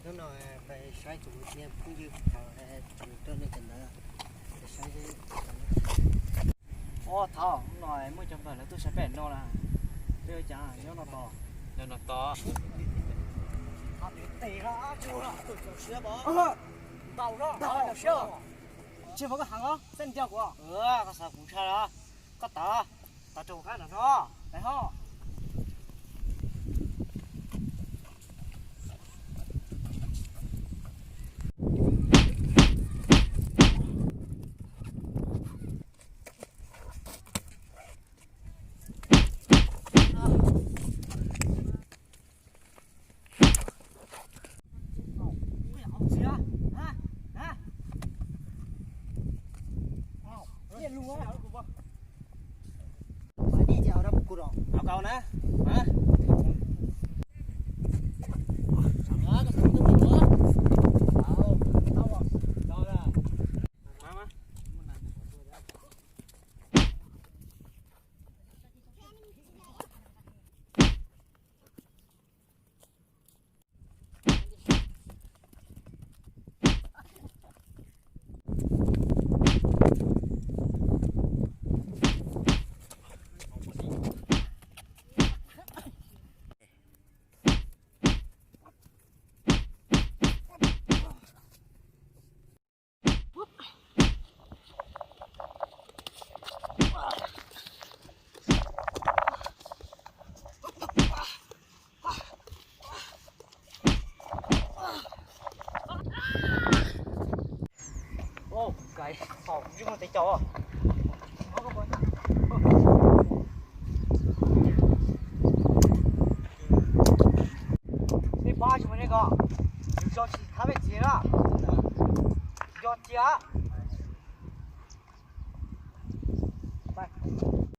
Hnub no peb saib tus niag phooj ywg thaum tus rau nej cov ntawd, peb saib. Ua thaum no muaj cov npawg lawv tuaj saib peb no na, peb ua cas nyob no tos? Nyob no tos. Ntau, ntau, ntau siab. Tsis muaj koj heev os, xeeb ntiag kuv. Koj xav kuv ntshai los? Koj tawm, tawm rau qab nram no, tawm ho. Nej pab tsis muaj nej ko, yus tsis thab peb txiv na, yog tias